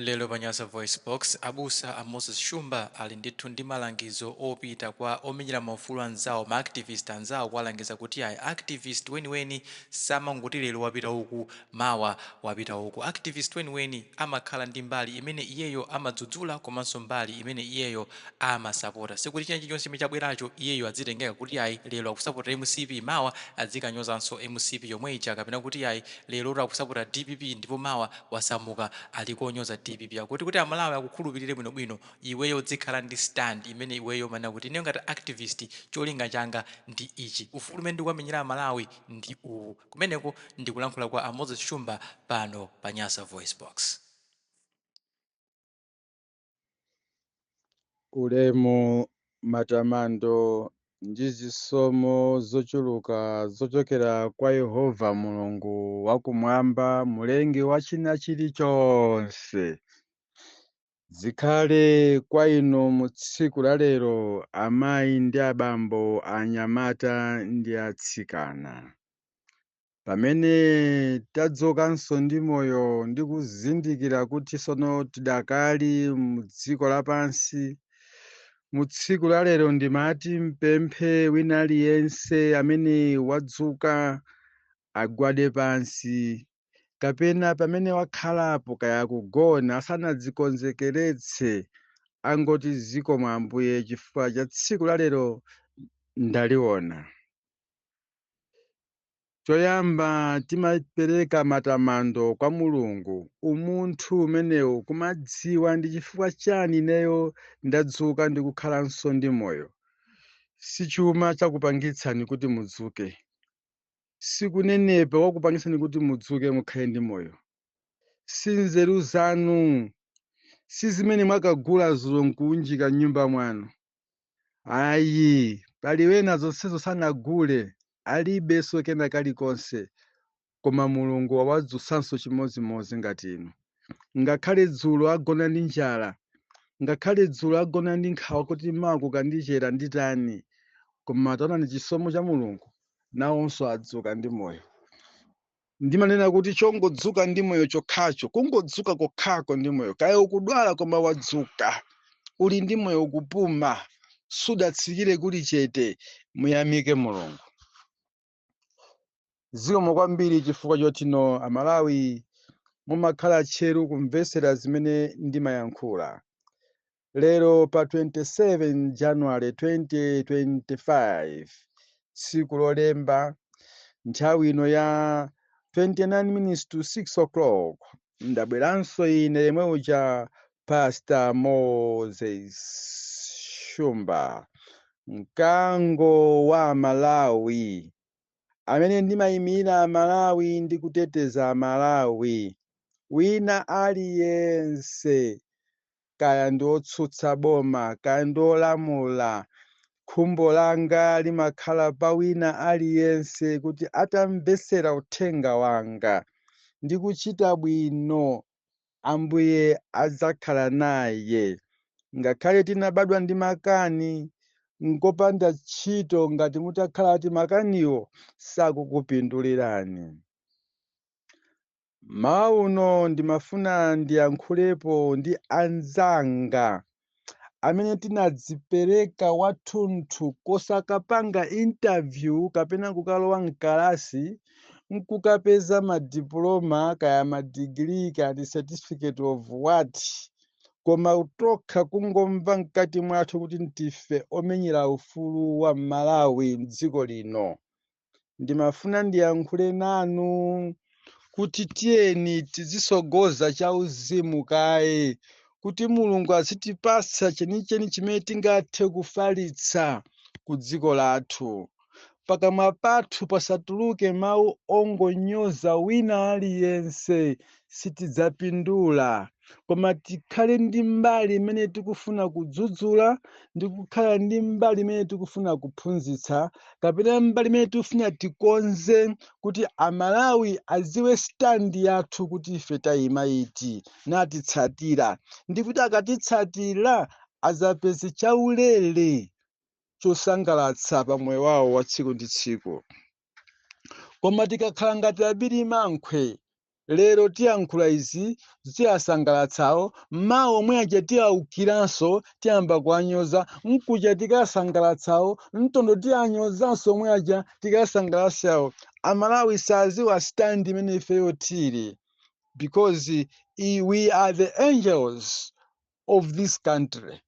Lero pa Nyasa VoiceBox, abusa a Moses Shumba ali ndithu ndi malangizo opita kwa omenyera maufulu anzawo, ma activist anzawo, kuwalangiza kuti ayi, activist weniweni samangoti lero wapita uku, mawa wapita uku. Activist weniweni amakhala ndi mbali imene iyeyo amadzudzula komanso mbali imene iyeyo amasapota. Sikuti china chilichonse chimene chabweracho iyeyo adzitengeka kuti ayi, lero akusapota MCP, mawa adzikanyozanso MCP yomwe ija, kapena kuti ayi, lero akusapota DPP ndipo mawa wasamuka ali konyoza DPP. Akuti kuti Amalawi akukhulupirire bwinobwino, iweyo udzikhala ndi stand imene iweyo umanena kuti ineyo ngati activist cholinga changa ndi ichi, ufulu umene ndikuwamenyera Amalawi ndi uwu. Kumeneko ndikulankhula kwa a Moses Shumba pano pa Nyasa VoiceBox. Ulemu, matamando ndi zisomo zochuluka zochokera kwa Yehova Mulungu wakumwamba, Mlengi wa china chilichonse, zikhale kwa inu mu tsiku la lero, amayi ndi abambo, anyamata ndi atsikana. Pamene tadzukanso ndi moyo ndi kuzindikira kuti tsono tidakali mu dziko lapansi, mu tsiku la lero ndimati mpemphe wina aliyense amene wadzuka agwade pansi, kapena pamene wakhalapo kaya kugona asanadzikonzekeretse, angoti zikomo Ambuye chifukwa cha tsiku la lero ndaliona. Choyamba timapereka matamando kwa Mulungu, umunthu umenewu kumadziwa ndi chifukwa chani ineyo ndadzuka ndi kukhalanso ndi moyo. Si chuma chakupangitsani kuti mudzuke, si kunenepa kwakupangitsani kuti mudzuke mukhale ndi moyo, si nzeru zanu, si zimene mwakagula dzulo nkuunjika m'nyumba mwanu. Ayi, pali wena zonsezo sanagule, alibenso kena kalikonse, koma Mulungu wawadzutsanso chimodzimodzi ngati inu. Ngakhale dzulo agona ndi njala, ngakhale dzulo agona ndi nkhawa kuti mawa kukandichera nditani, koma taonani chisomo cha Mulungu, nawonso adzuka ndi moyo. Ndimanena kuti chongodzuka ndi moyo chokhacho, kungodzuka kokhako ndi moyo, kaya ukudwala koma wadzuka, uli ndi moyo, ukupuma, sudatsikire kuli chete, muyamike Mulungu. Zikomo kwambiri chifukwa chotino Amalawi mumakhala tcheru kumvetsera zimene ndimayankhula. Lero pa 27 January 2025, tsiku lolemba, nthawi ino ya 29 minutes to 6 o'clock, ndabweranso ine yemwe uja Pastor Moses Shumba, mkango wa Malawi, amene ndimayimira Malawi ndi kuteteza Malawi. Wina aliyense, kaya ndi otsutsa boma, kaya ndi olamula, khumbo langa limakhala pa wina aliyense kuti atamvetsera uthenga wanga ndi kuchita bwino, Ambuye adzakhala naye. Ngakhale tinabadwa ndi makani, nkopanda ntchito ngati mutakhala kuti makaniwo sakukupindulirani. Mmawa uno ndimafuna ndiyankhulepo ndi anzanga amene tinadzipereka wathunthu kosakapanga interview kapena kukalowa mkalasi nkukapeza madiploma kaya madigiri kaya ndi certificate of what, koma tokha kungomva mkati mwathu kuti ndife omenyera ufulu wa Malawi mdziko lino. Ndimafuna ndiyankhule nanu kuti tiyeni tizisogoza chauzimu kaye, kuti Mulungu azitipatsa chenicheni chimene tingathe kufalitsa ku dziko lathu. Pakamwa pathu pasatuluke mawu ongonyoza wina aliyense, sitidzapindula. Koma tikhale ndi mbali imene tikufuna kudzudzula ndi kukhala ndi mbali imene tikufuna kuphunzitsa, kapena mbali imene tikufuna tikonze kuti Amalawi adziwe stand yathu kuti ife tayima iti natitsatira, ndi kuti akatitsatira azapeze chaulere chosangalatsa pa moyo wawo wa tsiku ndi tsiku. Koma tikakhala ngati abirimankhwe, Lero tiyankhula izi, tiyasangalatsawo, mawa omwe aja tiyawukiranso, tiyamba kuwanyoza. Mkuja tikasangalatsawo, mtondo tiyanyozanso, omwe aja tikasangalatsawo. Amalawi saziwa stand imene ifeyo tili, because we are the angels of this country.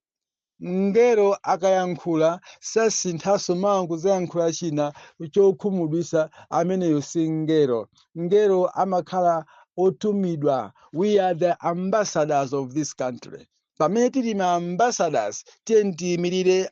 Mngelo akayankhula sasinthaso mawu kuzayankhula china chokhumudwisa. Ameneyo si mngelo. Mngelo amakhala otumidwa. We are the ambassadors of this country. Pamene tili ma ambassadors, tiye tiyimirire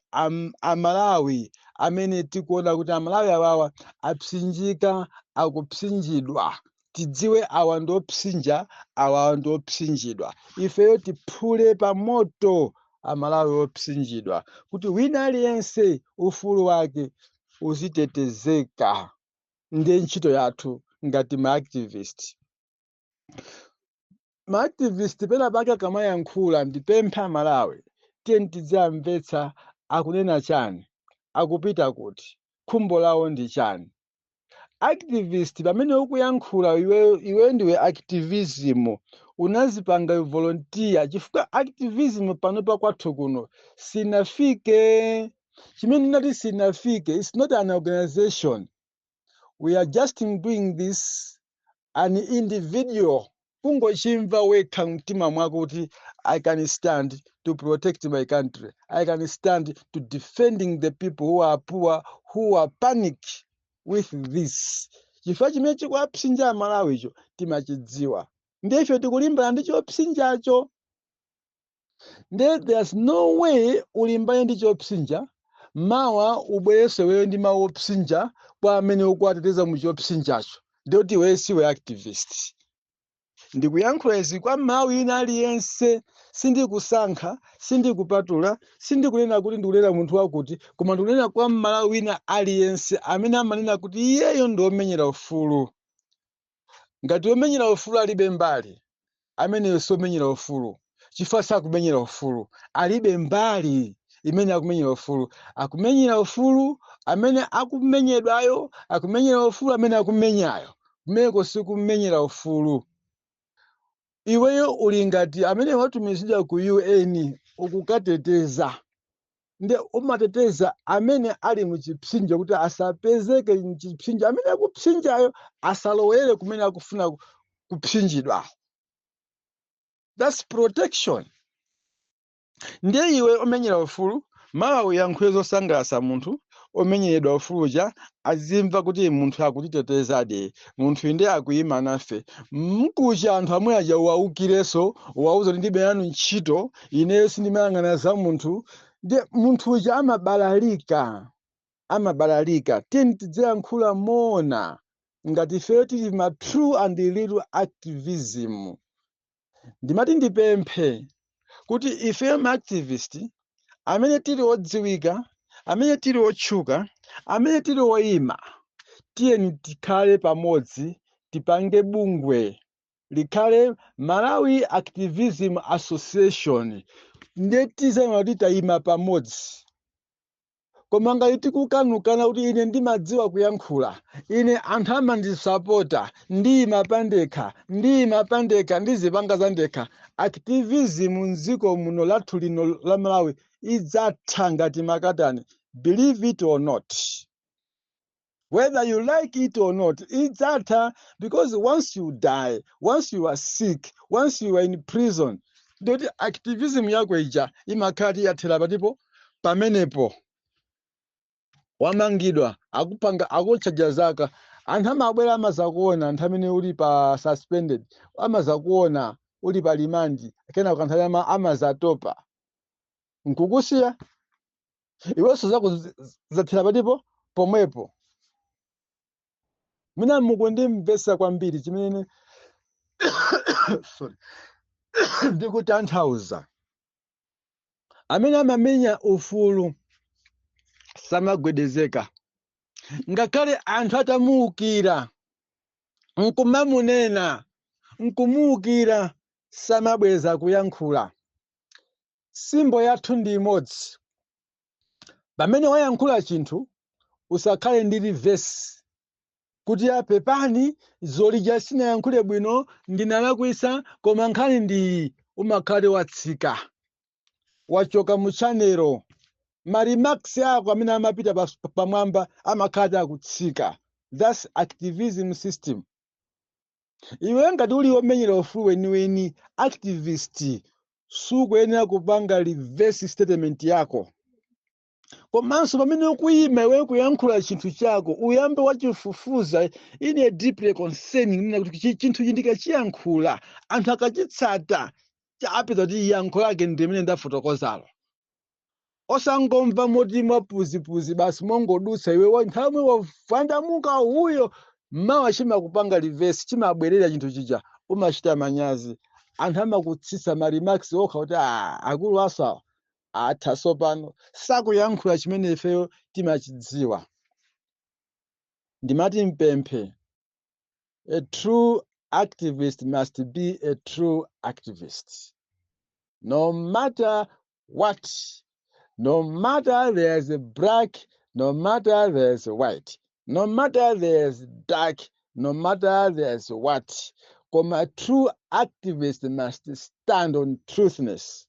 Amalawi amene tikuona kuti Amalawi awawa apsinjika, akupsinjidwa. Tidziwe awa ndi opsinja, awa ndi opsinjidwa. Ifeyo tiphule pa moto Amalawi opsinjidwa, kuti wina aliyense ufulu wake uzitetezeka. Ndiye ntchito yathu ngati ma activist. Ma activist pena pake akamayankhula, ndipempha Malawi, tiye tidzamvetsa akunena chani, akupita kuti, khumbo lawo ndi chani. Activist, pamene ukuyankhula iwe, iwe ndiwe activism unazipanga volunteer, chifukwa activism panopa kwathu kuno sinafike. Chimene ndinati sinafike, it's not an organization. We are just doing this an individual, kungochimva wekha mtima mwako kuti I can stand to protect my country, I can stand to defending the people who are poor, who are panic with this. Chifukwa chimene chikuwapsinja Amalawicho timachidziwa, ndiye ife tikulimbana ndi chopsinjacho. Ndiye there's no way ulimbane ndi chopsinja, mawa ubwerese wewe ndi mawu opsinja kwa amene ukuwateteza mu chopsinjacho. Ndiyoti iweyo siwe activist. Ndikuyankhula izi kwa Mmalawi ina aliyense. Sindikusankha, sindikupatula, sindikunena kuti ndikunena munthu wakuti, koma ndikunena kwa Mmalawi wina aliyense amene amanena kuti iyeyo ndi womenyera ufulu. Ngati womenyera ufulu alibe mbali, ameneyo siomenyera ufulu, chifukwa sakumenyera ufulu, alibe mbali imene akumenyera ufulu. Akumenyera ufulu amene akumenyedwayo, akumenyera ufulu amene akumenyayo, kumeneko sikumenyera ufulu. Iweyo uli ngati amene watumizidwa ku UN, ukukateteza, nde umateteza amene ali muchipsinjo kuti asapezeke mchipsinjo, amene akupsinjayo asalowere kumene akufuna kupsinjidwa. That's protection. Ndiye iwe omenyera ufulu, mawa uyankhule zosangalatsa munthu omenyeredwa ufuluja, azimva kuti munthu akutitetezadi, munthu inde akuyima nafe. Mkucha anthu amwe aja uwaukireso, uwauze kuti ndibe nanu ntchito, ineyo sindimayang'ana za munthu. Ndiye munthu uja amabalalika, amabalalika. Tiyeni tidziyankhula moona ngati ifeyo tili ma true and real activism. Ndimati ndipemphe kuti ifeyo ma activist amene tili odziwika, amene tili otchuka, amene tili oyima, tiyeni tikhale pamodzi, tipange bungwe, likhale Malawi Activism Association. Ndiye tizayima kuti tayima pamodzi. Koma ngati tikukanukana kuti ine ndimadziwa kuyankhula, ine anthu amandisapota, ndiyima pandekha, ndiyima pandekha, ndizipanga zandekha, activism mdziko muno lathu lino la Malawi idzatha ngati makatani. Believe it or not, whether you like it or not, idzatha, because once you die, once you are sick, once you are in prison, ndoti activism yako ija imakhala yathera patipo pamenepo. Wamangidwa, akupanga, akutchaja zaka, anthu amabwera, amazakuona. Anthu amene uli pa suspended amazakuona uli pa remand, kenako anthu amazatopa nkukusiya. Iwenso zako zathera patipo pomwepo. Mwina mukundimvetsa kwambiri chimene, sorry, ndikutanthauza. Amene amamenya ufulu samagwedezeka, ngakhale anthu atamuukira, nkumamunena, nkumuukira, samabweza kuyankhula. Symbol yathu ndi imodzi. Pamene wayankhula chinthu, usakhale ndi reverse. Kuti apepani, zolija sinayankhule bwino, ndinalakwisa, koma nkhani ndi umakhale watsika, wachoka mu channel. Ma remarks ako amene amapita pamwamba amakhala akutsika. That's activism system. Iwe ngati uli womenyera ufulu weniweni, activist, sukuyenera kupanga reverse statement yako. Komanso pamene ukuyima iwe kuyankhula chinthu chako, uyambe wachifufuza in a deeply concerning, nena kuti chinthu ichi ndikachiyankhula, anthu akachitsata apeza kuti yankho lake ndi limene ndafotokozalo. Osangomva moti mwapuzipuzi basi, mongodutsa iwe nthawi wavandamuka uyo, mawa chimakupanga reverse, chimabwerera chinthu chija, umachita manyazi. Anthu amakutsitsa ma remarks okha kuti, "Ah, akulu asawa atha sopano, sakuyankhula chimene ifeyo timachidziwa." Ndimati mpemphe, a true activist must be a true activist no matter what, no matter there's a black, no matter there's a white, no matter there's dark, no matter there's what. Koma a true activist must stand on truthness.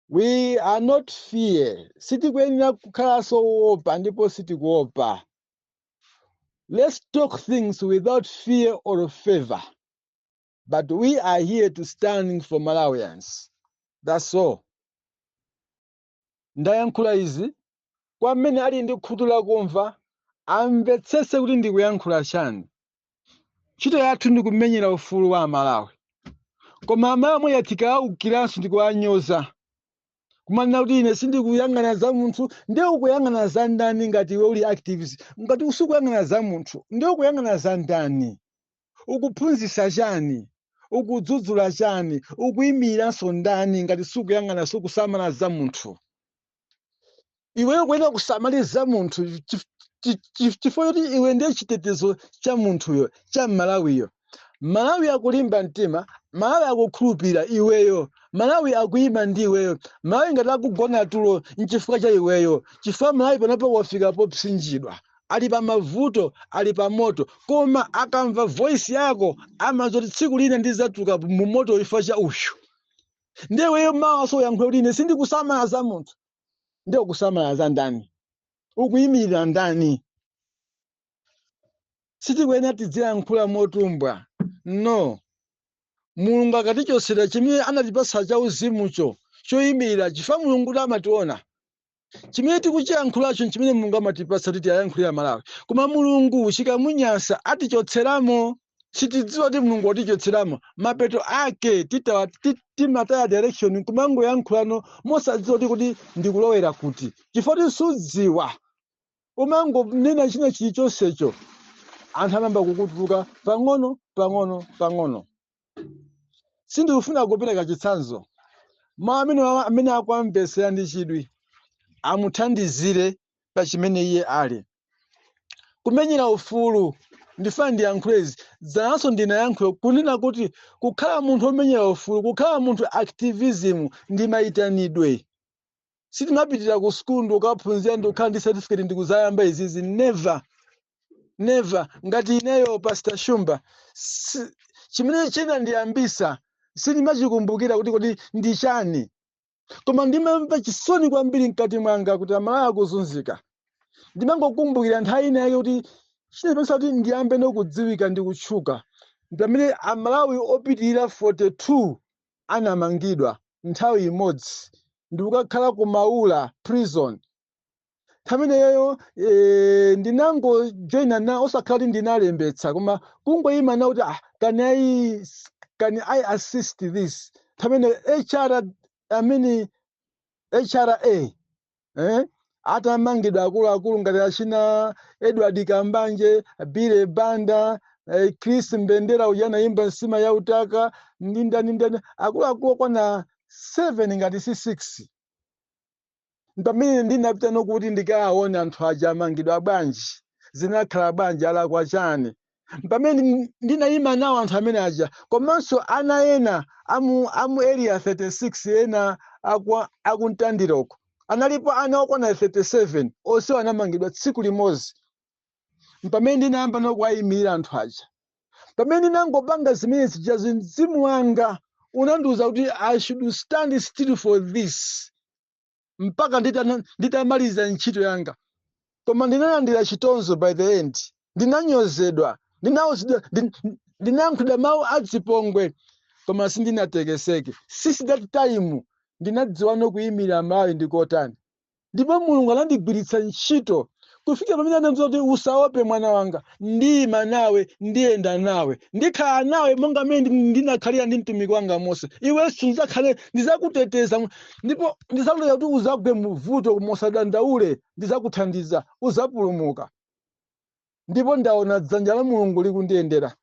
We are not fear. Sitikuyenera kukhala woopa, ndipo sitikuopa. Let's talk things without fear or favor, but we are here to stand for Malawians. That's all. Ndayankhula izi kwa amene ali ndi khutu lakumva, amvetsetse kuti ndikuyankhula chani. Ntchito yathu ndi kumenyera ufulu wa Amalawi, koma Amalawi omwe tikawaukiranso ndikuwanyoza, kumanena kuti ine sindikuyang'ana za munthu. Ndiye ukuyang'ana za ndani ngati iwe uli activist? Ngati usukuyang'ana za munthu, ndiye ukuyang'ana za ndani? Ukuphunzitsa chani? Ukudzudzula chani? Ukuyimiranso ndani ngati sukuyang'ana, sukusamala za munthu? Iweyo kuyenera kusamala za munthu chifukwa choti iwe ndiye chitetezo cha munthuyo, cha Mmalawiyo. Malawi akulimba mtima, Malawi akukhulupirira iweyo, Malawi akuyima ndi iweyo. Malawi ngati akugona tulo nchifukwa cha iweyo, chifukwa Malawi panopo wafika popsinjidwa, ali pa mavuto, ali pa moto, koma akamva voice yako amazoti tsiku lina ndizatuluka mu moto chifukwa cha uyu. Ndiye iweyo mawa so uyankhule kuti ine sindikusamala za munthu, ndiye ukusamala za ndani? Ukuyimirira ndani? Sitikuyenera tidziyankhula motumbwa, no. Mulungu akatichotsera chimene anatipatsa cha uzimucho choyimirira, chifukwa Mulungu kuti amationa chimene tikuchiyankhulacho, chimene Mulungu amatipatsa kuti tiyayankhulira Malawi. Koma Mulungu chikamunyasa atichotseramo, sitidziwa kuti Mulungu watichotseramo. Mapeto ake timataya direction, kumangoyankhulano mosadziwa kuti ndikulowera kuti, chifukwa kuti sudziwa, umangonena china chilichonsecho. Anthu amayamba kukutuluka pang'ono pang'ono pang'ono. Sindikufuna kupereka chitsanzo. Mawu amene akuamvetsera ndi chidwi amuthandizire pa chimene iye ali kumenyera ufulu. Ndifuna ndiyankhulezi dzananso ndinayankhula kunena kuti kukhala munthu womenyera ufulu, kukhala munthu activism ndi mayitanidwe. Sitimapitira ku sukulu ndikukaphunzira, ndikukhala ndi certificate ndikuzayamba izizi. Never, never. Ngati ineyo Pastor Shumba, chimene chinandiyambisa sindimachikumbukira kuti kodi ndi chani, koma ndimamva chisoni kwambiri mkati mwanga kuti Amalawi akuzunzika. Ndimangokumbukira nthawi ina yake kuti chinapangitsa kuti ndiyambe nokudziwika ndi kutchuka pamene Amalawi opitirira 42 anamangidwa nthawi imodzi ndikukakhala ku Maula Prison. Nthawi imeneyo ndinangojoyina na, osakhala kuti ndinalembetsa, koma kungoyima na kuti, ah, can I assist this? Nthawi imene HR, amene HRA, atamangidwa akuluakulu ngati achina Edward Kambanje, Bile Banda, Chris Mbendera uja anayimba nsima ya utaka, ndi ndani ndani, akuluakulu okwana 7 ngati si 6, pamene ndinapita nokuti ndikawaone anthu aja amangidwa bwanji, zinakhala bwanji, alakwa chani. Pamene ndinayima nawo anthu amene aja, komanso ana ena amu Area 36, ena akuntandiroko, analipo ana okwana 37, onsewo anamangidwa tsiku limodzi. Pamene ndinayamba nokuwayimirira anthu aja, pamene ndinangopanga zimene zijazo, mzimu wanga unandiwuza kuti I should stand still for this mpaka nditamaliza ntchito yanga. Koma ndinalandira chitonzo. By the end ndinanyozedwa, ndinawuzidwa, ndinayankhulidwa mawu adzipongwe, koma sindinatekeseke. Since that time ndinadziwa kuyimirira Malawi ndikotani, ndipo Mulungu anandigwiritsa ntchito kufika pamene anandiwuza kuti, "Usaope, mwana wanga, ndiyima nawe, ndiyenda nawe, ndikhala nawe monga mmene ndinakhalira ndi mtumiki wanga Mose. Iwenso ndidzakhale, ndidzakuteteza ndipo ndizakuleka kuti uzagwe muvuto, koma usadandaule, ndidzakuthandiza, uzapulumuka." Ndipo ndaona dzanja la Mulungu likundiyendera.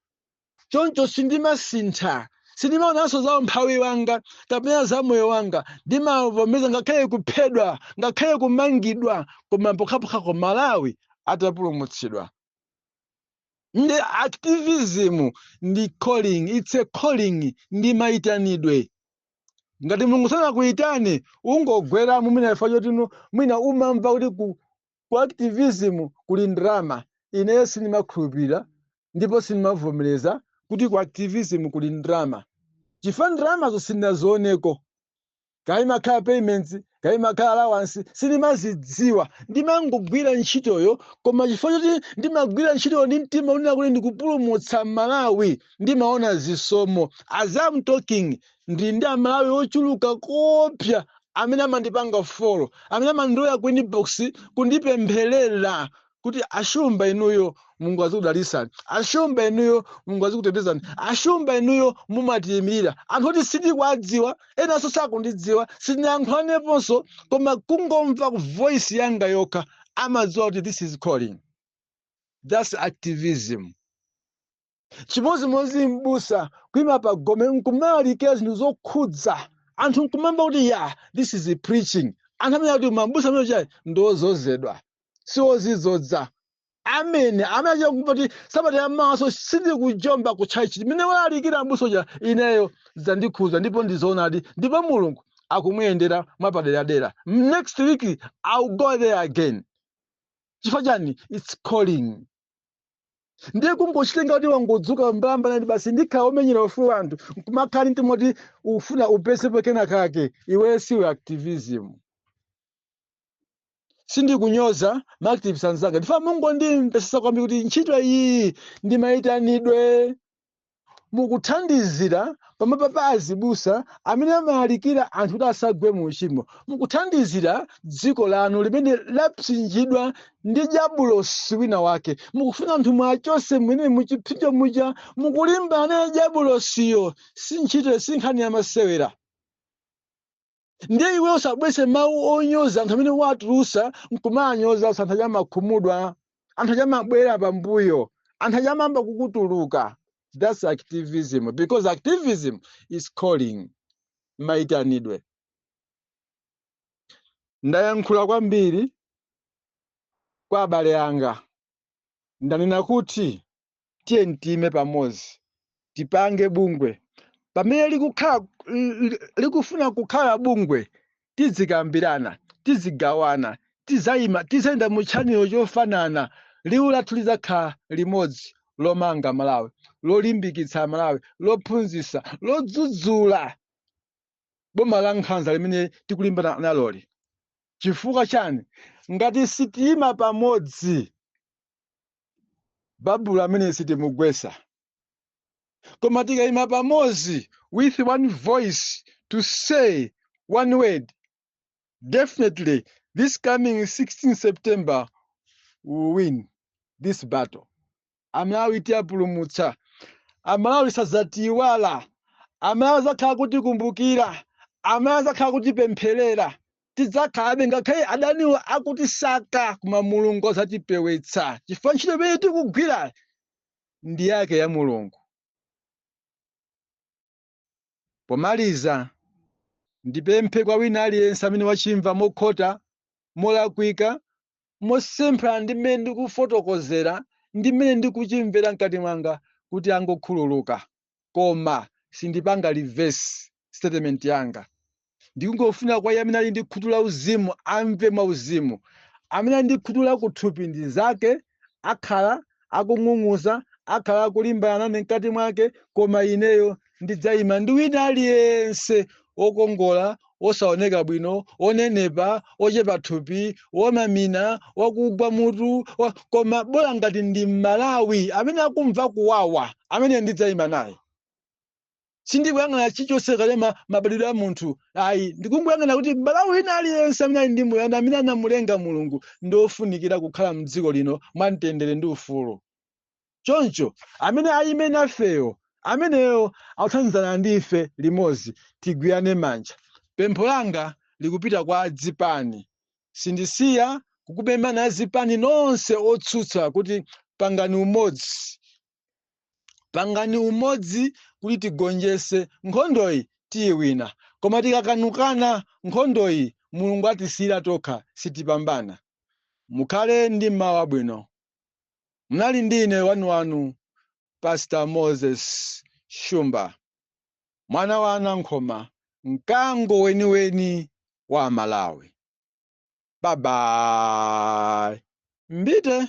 Choncho sindimasintha, sindimaonanso za umphawi wanga kapena za moyo wanga. Ndimavomereza ngakhale kuphedwa, ngakhale kumangidwa, koma pokhapokha ku Malawi atapulumutsidwa. Ndi activism ndi calling, it's a calling, ndi mayitanidwe. Ngati Mulungu sanakuyitane, ungogwera mwina chifukwa choti mwina umamva kuti ku activism kuli ndrama. Ineyo sindimakhulupirira ndipo sindimavomereza kuti ku activism kuli ndrama, chifukwa ndramazo sindinazioneko. Kaya imakhala payments, kaya imakhala allowance, sindimazidziwa. Ndimangogwira ntchitoyo, koma chifukwa choti ndimagwira ntchitoyo ndi mtima unena kuti ndikupulumutsa Malawi, ndimaona zisomo. As I'm talking, ndili ndi Amalawi ochuluka kopya amene amandipanga follow, amene amandiloya ku inbox kundipempherera kuti, "Ashumba inuyo, Mulungu azikudalisani. Ashumba inuyo, Mulungu azikutetezani. Ashumba inuyo, mumatiyimirira." Anthu oti sindikuwadziwa, enanso sakundidziwa, sindinayankhulaneponso, koma kungomva voice yanga yokha amadziwa kuti this is calling. That's activism. Chimodzimodzi mbusa kuyima pa gome nkumalalikira zinthu zokhudza anthu, nkumamva kuti, "Yeah, this is preaching." Anthu amene akuti mambusa amene chani ndozozedwa, siwozidzodza. Amene amene achita kumva kuti sabata yamaso sindikujomba ku church, imene walalikira mbusa uja ineyo zandikhuza ndipo ndizoonadi, ndipo Mulungu akumuyendera mwapaderadera, next week I'll go there again. Chifukwa chani? It's calling. Ndiye kungochitenga kuti wangodzuka mbamba nati, "Basi, ndikhala womenyera ufulu wa anthu," nkumakhala ndi moti ufuna upesepo kena kake, iwe siwe activism. Sindikunyoza ma activist anzanga, ndifa mungondimvesesa kwambiri kuti ntchito iyi ndimayitanidwe. Mukuthandizira pamapa pa azibusa amene amalalikira anthu kuti asagwe mu uchimo, mukuthandizira dziko lanu limene lapsinjidwa ndi jabulosi wina wake. Mukufuna anthu mwachose mwene muchipsinjo muja, mukulimbana naye jabulosiyo. Si ntchito, si nkhani yamasewera. Ndiye iwe usabwese mawu onyoza anthu amene watulusa nkumanyoza. Anthu achamakhumudwa, anthu achamabwera pambuyo, anthu achamamba kukutuluka. That's activism, because activism is calling, mayitanidwe. Ndayankhula kwambiri kwa abale anga. Ndanena kuti tiye tiyime pamodzi, tipange bungwe. Pamene likukhala likufuna kukhala bungwe, tizikambirana, tizigawana, tizayima, tizayenda mu channel chofanana. Liwu lathu lizakhala limodzi lomanga Malawi, lolimbikitsa Malawi, lophunzitsa, lodzudzula boma la nkhanza limene tikulimbana naloli. Chifukwa chani? Ngati sitiyima pamodzi, Babulo amene sitimugwesa. Koma tikayima pamodzi with one voice to say one word, definitely this coming 16 September we will win this battle. Amalawi tiyapulumutsa, Amalawi sadzatiyiwala, Amalawi adzakhala kutikumbukira, Amalawi adzakhala kutipempherera. Tidzakhalabe ngakhale adaniwo akutisaka, koma Mulungu adzatipewetsa, chifukwa ntchito imene tikugwira ndi yake ya Mulungu. Pomaliza, ndipemphe kwa wina aliyense amene wachimva mokhota, molakwika, mosemphana ndi mmene ndikufotokozera ndi mmene ndikuchimvera mkati mwanga, kuti angokhululuka. Koma sindipanga reverse statement yanga. Ndikungofuna kwa iye amene ali ndi khutu la uzimu amve mwa uzimu, amene ali ndi khutu la kuthupi ndi zake akhala. Akung'ung'uza, akhala akulimbana nane mkati mwake, koma ineyo ndidzayima ndi wina aliyense wokongola, wosaoneka bwino, wonenepa, wochepa thupi, womamina, wakugwa mutu koma bola ngati ndi Mmalawi amene akumva kuwawa, amene ndidzayima naye. Sindikuyang'ana chilichonse kale mabadwidwe a munthu ayi, ndikungoyang'ana kuti Malawi wina aliyense amene ali ndi moyo, amene anamulenga Mulungu, ndi ofunikira kukhala mdziko lino mwamtendere ndi ufulu. Choncho amene ayime nafeyo, ameneyo akuthandizana ndi ife limodzi, tigwirane manja. Pempho langa likupita kwa azipani. Sindisiya kukupemphani azipani nonse otsutsa kuti pangani umodzi, pangani umodzi kuti tigonjese nkhondoyi. Tiyiwina, koma tikakanukana nkhondoyi, Mulungu atisiyira tokha, sitipambana. Mukhale ndi mmawa bwino. Munali ndine wanuwanu, Pastor Moses Shumba, mwana wa Anankhoma, mkango weniweni wa Malawi. Bye bye, mbite.